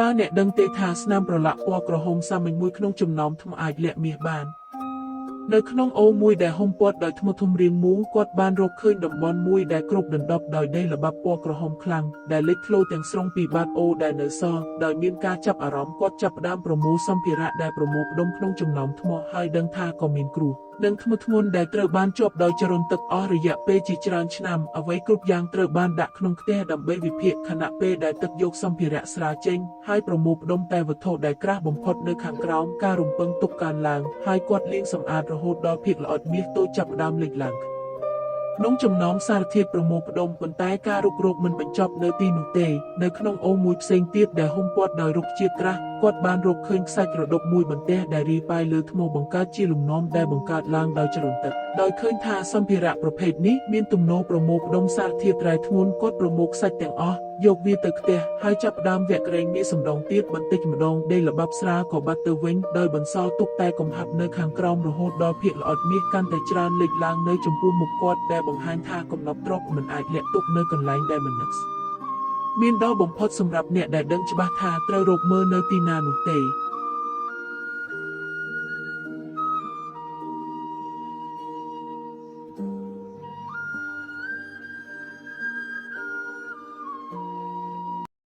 តើអ្នកដឹងទេថាស្នាមប្រឡាក់ពណ៌ក្រហមសាមញ្ញមួយក្នុងចំណោមថ្មអាចលាក់មាសបាន នៅក្នុងអូរមួយដែលហ៊ុមព័ទ្ធដោយថ្មធំរាងមូលគាត់បានរកឃើញតំបន់មួយដែលគ្របដណ្ដប់ដោយដីល្បាប់ពណ៌ក្រហមខ្លាំងដែលលេចធ្លោទាំងស្រុងពីបាតអូរដែលនៅសល់ដោយមានការចាប់អារម្មណ៍គាត់ចាប់ផ្ដើមប្រមូលសម្ភារៈដែលប្រមូលផ្ដុំក្នុងចំណោមថ្មហើយដឹងថាក៏មានគ្រោះនិងធ្ងន់ធ្ងរដែលត្រូវបានជាប់ដោយចរន្តទឹកអស់រយៈពេលជាច្រើនឆ្នាំអ្វីគ្រប់យ៉ាងត្រូវបានដាក់ក្នុងខ្ទះដើម្បីវិភាគខណៈពេលដែលទឹកយកសម្ភារៈស្រាលចេញហើយប្រមូលផ្ដុំតែវត្ថុដែលក្រាស់បំផុតនៅខាងក្រោមការរំពឹងទុកកើនឡើងហើយគាត់លាងសម្អាតរហូតដល់ភាគល្អិតមាសតូចចាប់ផ្ដើមលេចឡើងក្នុងចំណោមសារធាតុប្រមូលផ្ដុំប៉ុន្តែការរុករកមិនបញ្ចប់នៅទីនោះទេនៅក្នុងអូរមួយផ្សេងទៀតដែលហ៊ុមព័ទ្ធដោយរុក្ខជាតិក្រាស់គាត់បានរកឃើញខ្សាច់រដុបមួយបន្ទះដែលរាយប៉ាយលើថ្មបង្កើតជាលំនាំដែលបង្កើតឡើងដោយចរន្តទឹកដោយឃើញថាសម្ភារៈប្រភេទនេះមានទំនោរប្រមូលផ្ដុំសារធាតុរ៉ែធ្ងន់គាត់ប្រមូលខ្សាច់ទាំងអស់យកវាទៅខ្ទះហើយចាប់ផ្ដើមវាក់ក្រែងមាសម្ដងទៀតបន្តិចម្ដងដីល្បាប់ស្រាលក៏បាត់ទៅវិញដោយបន្សល់ទុកតែកំហាប់នៅខាងក្រោមរហូតដល់ភាគល្អិតមាសកាន់តែច្រើនលេចឡើងនៅចំពោះមុខគាត់ដែលបង្ហាញថាកំណប់ទ្រព្យមិនអាចលាក់ទុកនៅកន្លែងដែលមិននឹកមានដល់បំផុតសម្រាប់អ្នកដែលដឹងច្បាស់ថាត្រូវរកមើលនៅទីណានោះទេ។